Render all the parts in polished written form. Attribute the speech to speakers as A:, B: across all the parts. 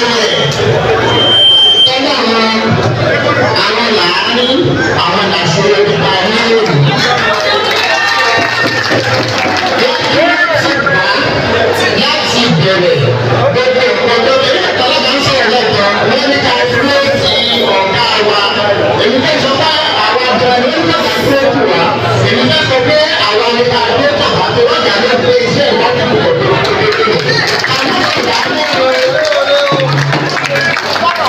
A: lórí ẹ̀. Tọ́lá àwọn làárín àwọn làṣeyọrí pa ní òní. Wọ́n ti wá láti bẹ̀rẹ̀ gbogbo nǹkan tó bẹ̀rẹ̀. Ọ̀pọ̀lọpọ̀ ń sọ̀rọ̀ lẹ́kọ̀ọ́, wọ́n ní ká dúró ti ọ̀gá wa. Èmi fẹ́ sọ pé àwọn ọ̀gá ló ń tọ́ka dúró tù wá. Èmi fẹ́ sọ pé àwọn ní ká dúró tàbá tó wọ́n jà ló gbé iṣẹ́ ìwádìí pọ̀ tó. Àwọn ọ̀gá ló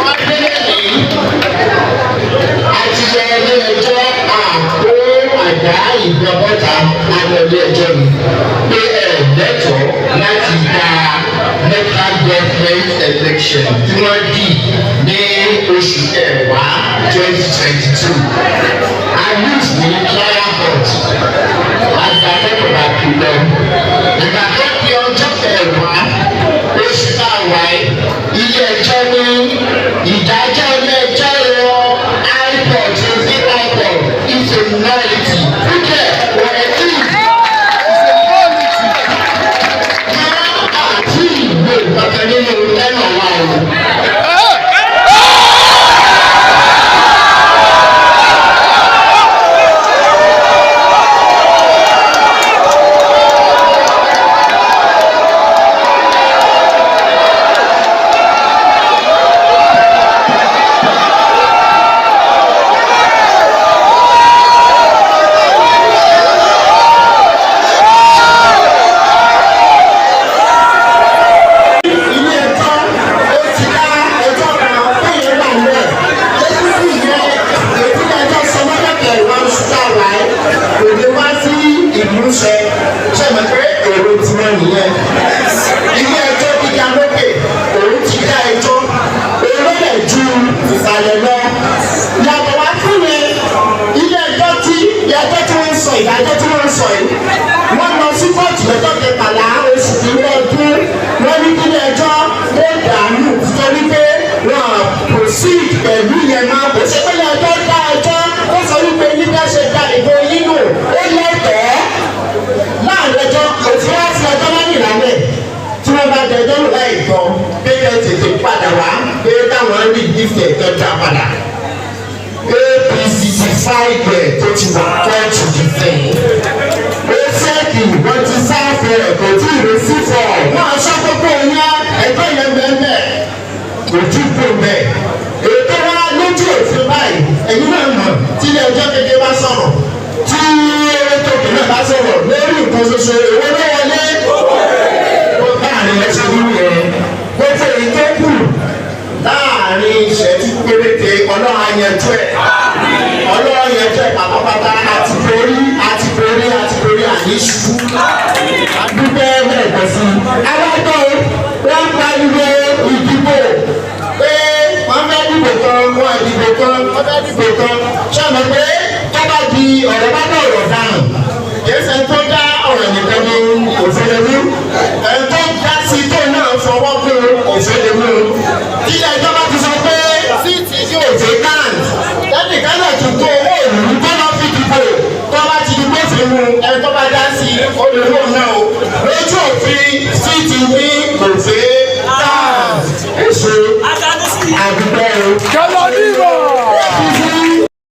A: wá délé yìí àti lọ ilé ẹjọ́, àpò àdá ìbọn bọ́ta lábẹ́ ilé ẹjọ́ ni pé ẹ lẹ́tọ̀ọ́ láti gba local government election tí wọ́n dì ní oṣù kẹwàá 2022. A lose ní trial court, àgbà kẹ́kọ̀ọ́ àti lọ. Ìgbà tó di ọjọ́ kẹwàá oṣù tá a wáyé, ilé ẹjọ́ ní ìdájọ́ ilé ẹjọ́ lọ high court sí high court is a nullity. Wíkẹ̀ wọ̀ ẹ́ tí àti ìwé kankan nínú ẹnu wa o. Ilé ẹjọ́ ó ti dá ẹjọ́ kan fún ìyẹn wà lẹ̀ lẹ́yìn ìyẹn èyí ẹjọ́ sọ lọ́jọ́ kẹwàá oṣù táwa ẹ̀ kò lè wá sí ìmúṣẹ. Ṣe mọ̀ pé èrò tiwọn nìyẹn? Ilé ẹjọ́ gíga lókè òun ti dá ẹjọ́, òun ló lè ju ìsàlẹ̀ lọ. Yàtọ̀ wá fún yẹn, ilé ẹjọ́ tí ẹjọ́ tí wọ́n ń sọ, ìdájọ́ tí wọ́n ń sọ yìí, wọ́n lọ sí kóòtù lọ́jọ́ kẹtàlá oṣù kìíní ọdún. Wọ́n ní kí ilé ẹjọ́ ó dànù nítorí pé wọ́n proceed pẹ̀lú yẹn máa kò ṣe pé ilé ẹjọ́ dá ẹjọ́ ó sọ wípé nígbà ṣe da ìbò yín nù ó lẹ́tọ̀ọ́. Láàrin ẹjọ́ òtí wá sí ọjọ́ mẹ́rìnlá lẹ̀ tí wọ́n bá dẹjọ́ nù láì gbọ́ pé kẹ́ tètè padà wá pé táwọn rí ìfẹ́ tó dá padà. APC ti file ẹ̀ tó ti wà kóòtù dìfẹ́. Ó sẹ́ẹ̀kì wọ́n ti serve ẹ̀, kò tí ì rẹ̀ sí fọ̀ wọ́n aṣọ gbogbo yẹn, ẹjọ́ yẹn bẹ́ẹ̀ kò tí kò bẹ́ẹ̀. Ètò wa lójú òfin báyìí, ẹ̀yin náà mọ̀, tí ilé ẹjọ́ kékeré bá sọ̀rọ̀, tí ètò kìnnà bá sọ̀rọ̀ lórí nǹkan ṣoṣo, èwo ló wọlé láàrin ẹsẹ̀ nínú yẹn? Gbogbo èyí tó kù láàrin ìṣẹ́jú péréte, Ọlọ́run á yanjú ẹ̀, Ọlọ́run á yanjú ẹ̀ pátápátá. Àti borí, àti borí, àti borí, àní ṣubú. Dúpẹ́ lẹ́ẹ̀kan sí i. Alágbó wọ́n pariwo ìdìbò pé wọ́n fẹ́ dìbò kan, wọ́n ìdìbò kan, wọ́n fẹ́ dìbò kan. Ṣé pé tó bá di ọ̀rọ̀ bá dọ̀ ọ̀rọ̀ dáhùn, kìí ṣe tó dá ọ̀rọ̀ nìkan ní òfin lè mú. Ẹ̀ tó dá sí tó náà fọwọ́ kún òfin lè mú. Tí ẹjọ́ bá ti sọ pé seat yóò vacant, ẹnìkan náà tún tó owó ìlú tó lọ fi dìbò, tó bá ti di gbófin mu, ẹ tó bá dá sí olùwò náà o. Lójú òfin, seat ní kò vacant. Èso àdúgbò o.
B: Galadima!